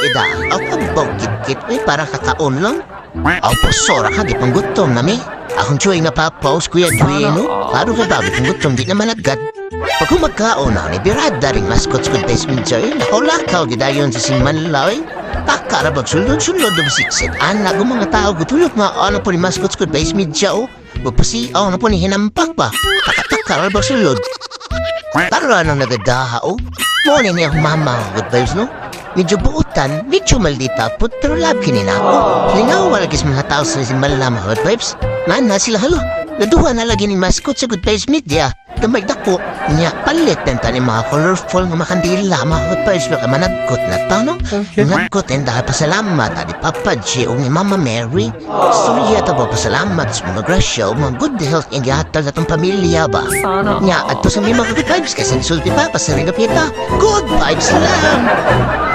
ida. Aw kabaw kit-kit, uy, para kakaon lang. Aw posora ka, di pang gutom na mi. Akong chewing na pa-post, Kuya Dwayne, no? Klaro ka ba, di pang gutom, di naman agad. Pag kumagkaon na, ni birada ring mascot sa Good Vibes Media, eh. Nakaulakaw, gidayon sa Singmanlaw, eh. Takarabag sulod-sulod og siksit. Anak ng mga tao, gutulog nga, ano po ni mascot sa Good Vibes Media, oh. Magpasiaw na po ni hinampak ba? Takatakara sulod. Tara nang nagadaha, oh. Mo ni niya mama, good vibes, no? Medyo buutan, medyo maldita po, pero love kini na ako. Lingaw, wala kis mga tao sa simala, mga good vibes. Nga na sila, halo. Naduha na lagi ni mascot sa Good Vibes Media. Damay dako, niya palit na tani mga colorful nga mga kandila, mga good vibes, baka managkot na ta, no? Okay. Nagkot and dahil pasalamat ani Papa G o ni Mama Mary. Storya ta ba pasalamat sa mga grasya o mga good health ang gihatag atong pamilya ba. Sana Nya, adto sa may mga good vibes kasi sulti pa, pasarili pita. Good vibes lang!